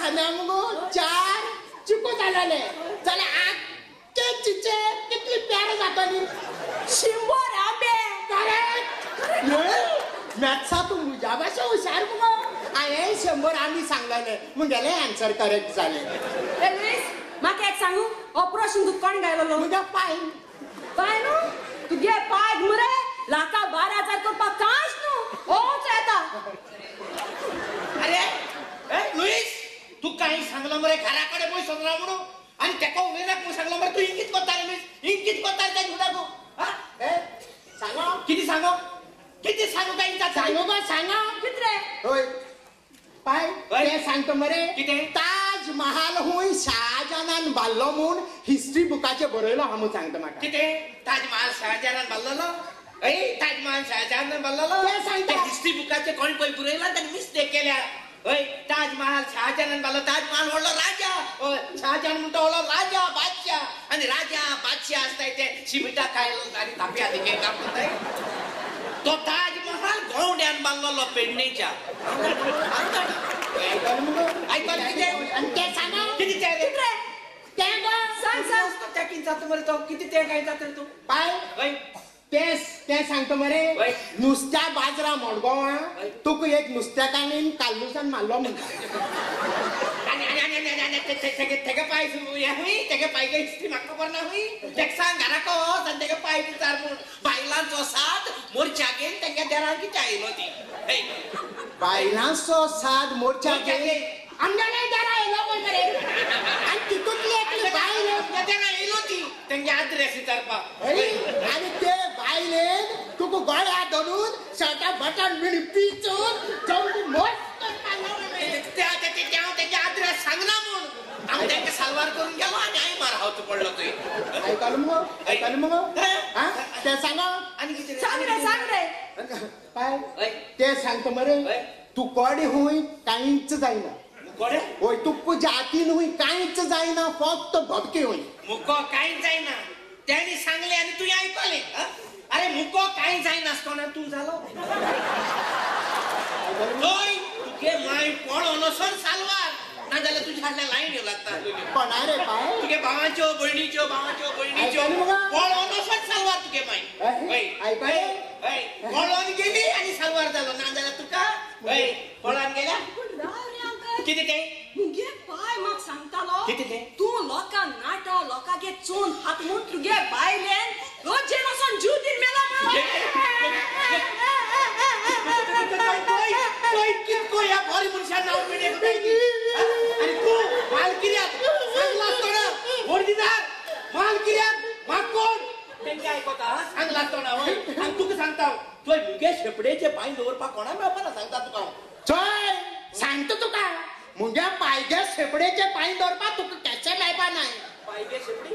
खांद्या मुगो 4 चिकू जालेले जाल्यार आख्खे चिचे कितली प्यार जातली 100 आंबे करेक्ट मॅथ्सा तूं म्हज्या भाशेन हुशार मुगो हांवें 100 आंबे सांगलेले मुगेले आन्सर करेक्ट जाले लुईस म्हाका एक सांगू हो प्रश्न तुका कोण घायलो म्हज्या पाय पाय न्हू तुगे पायक मरे लाखा 12,000 करपाक कांयच न्हू होच येता अरे लुईस तू काही सांगलो मरे घरा कडेन पळय सोदना म्हणून आनी तेका उलयनाक म्हणून सांगलो मरे तू इंगीत कोत्ता रे लुईस इंगीत कोत्ता रे त्या झुडाकू सांगो किती सांगो किती सांगू काय सांगू गो सांगा कित रे होय पाय ते सांगता मरे कितें ताजमहाल हुंय शाहजहानान बांदलो म्हूण हिस्ट्री बुकाचेर बरयलो आहा म्हूण सांगता म्हाका कितें ताजमहाल शाहजहानान बांदलेलो ताजमहाल शाहजहानान बांदलेलो ते सांगता हिस्ट्री बुकाचेर कोणी पळय बरयला ताणें मिस्टेक केल्या हय ताजमहाल शाहजहानान बांदलो ताजमहाल व्हडलो राजा हय शाहजहान म्हणटा व्हडलो राजा बादशाह आनी राजा बादशाह आसताय ते शिमिटा खायलो आनी तापया दिके काम करताय तो ताजमहाल गवंड्यान बांदलेलो पेडणेच्या आयकलें कितें आनी तें सांगा कितें तें रे तें गो सांग सांग त्या कितें जाता मरे तो कितें तें काय जाता रे तूं पाय हय तें सांगता मरे नुस्त्या बाजरा मडगांवां तुका एक नुस्त्याकान्नीन काल्लुसान मारलो म्हणटा आनी आनी आनी आनी तेगे पाय हुंय तेगे पायगे हिस्ट्री म्हाका खबर ना हुंय तेका सांग घराक वच आनी तेगे पाय विचार म्हूण बायलांचो साद मोर्चा घेवन तेंगे देरान कितें आयलो ती बायलांचो साद मोर्चा घेवन आमगेले देरा येयलो पळय मरे आनी तितूंतली एकली बायल देरा येयलो ती तेंगे आद्रेस विचारपाक आनी ते बायलेन तुका गळ्या धरून शर्टा बटन बीन पिचून जमनी मस्त हांव तेंगे आद्रेस सांगना म्हूण हांव तेंका साल्वार करून गेलो आनी हांवें मार हांव पडलो थंय आयकलें मुगो आयकलें मुगो तें सांगो आनी कितें सांग रे सांग रे पाय तें सांगता मरे तूं कोडे हुंय कांयच जायना कोडे हय तुका जातीन हुंय कांयच जायना फक्त भटके हुंय मुको कांयच जायना तेणी सांगलें आनी तुवें आयकलें अरे मुको कांय जायनासतना तूं जालो हय तुगे माय पळोवन वचोन साल्वार नाजाल्यार तुज्या फाटल्यान लायन येवं लागता कोणा रे पाय तुगे भावाच्यो भयणीच्यो भावाच्यो भयणीच्यो पळोवन वचोन साल्वार तुगे माय आयकलें हय पळोवन गेली आनी साल्वार जालो नाजाल्यार तुका हय पळोवन गेल्या कितें तें मुगे पाय म्हाका सांगतालो कितें तें तूं लोकां नाटा लोकांगे चोन हात म्हूण तुगे बायलेन रोजेन वचोन जीव दिवन मेला म्हूण कितको ह्या बरी मनशान नांव मेळ्ळें आनी तूं मालकिऱ्याक सांगला आसतना ओरिजिनल मालकिऱ्याक माकोड तेंचे आयकता सांगला आसतना हय आनी तुका सांगता तुवें मुगे शेपडेचे पांय दवरपाक कोणा मेळपाना सांगता तुका हांव चोय सांगता तुका मुगे पायगे शेपडेचे पांय दवरपाक तुका केशें मेळपा नाय पायगे शेपडी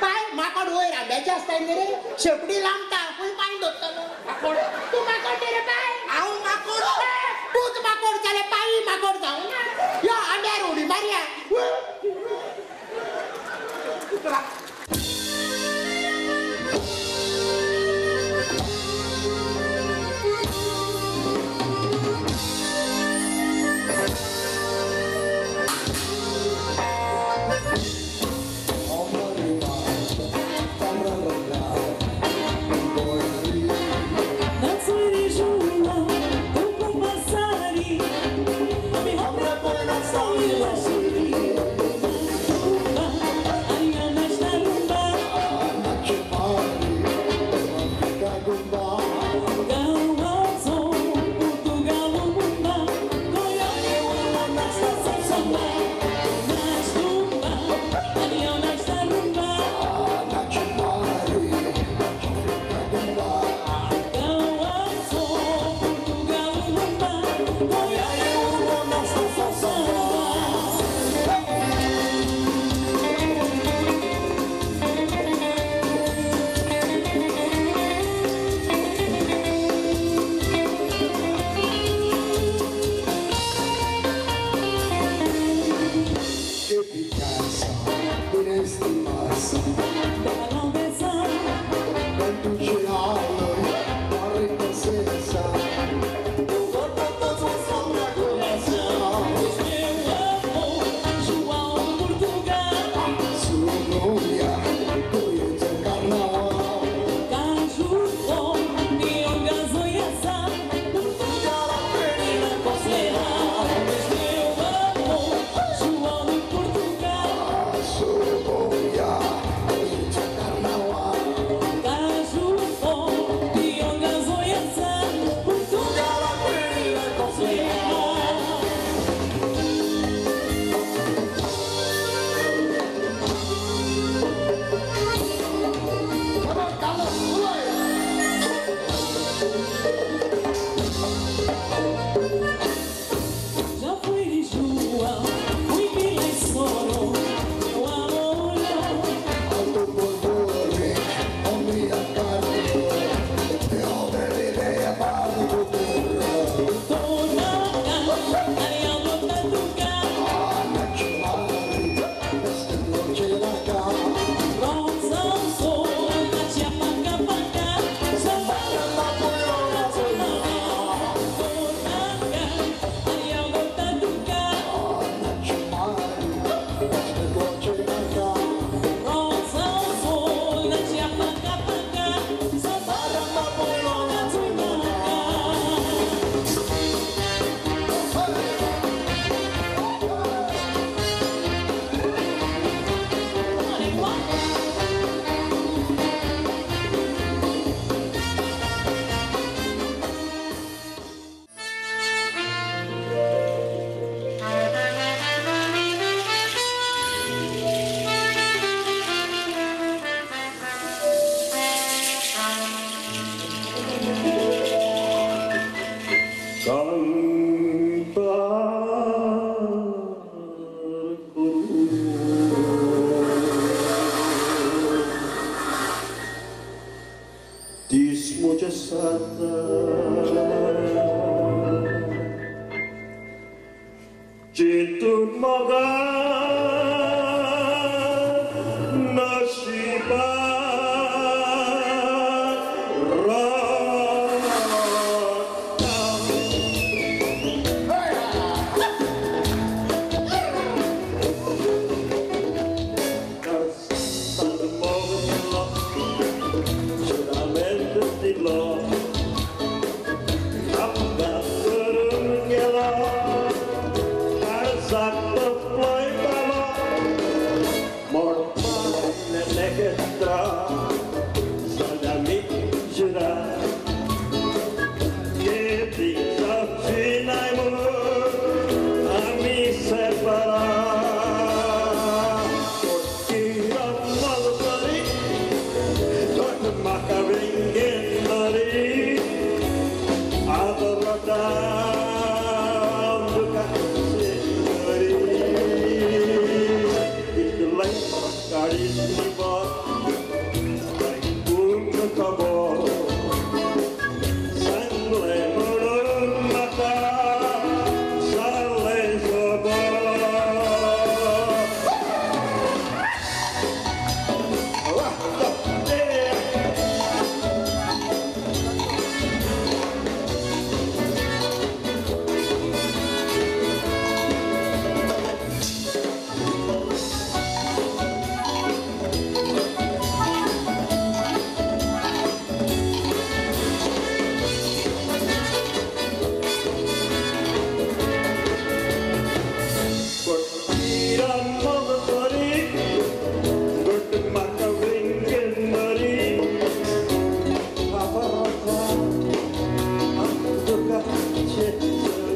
पाय माकोड वयर आंब्याचे आसताय न्ही रे शेपडी लांबता खंय पांय दवरतलो माकोड तूं माकोड न्ही रे पाय हांव माकोड तूंच माकोड जाल्यार पांय माकोड जावं ना यो आंब्यार उडी मारया That's what it is. कांतार करूं दीस म्हजे सारता चिंतून मोगा नशिबा Shit.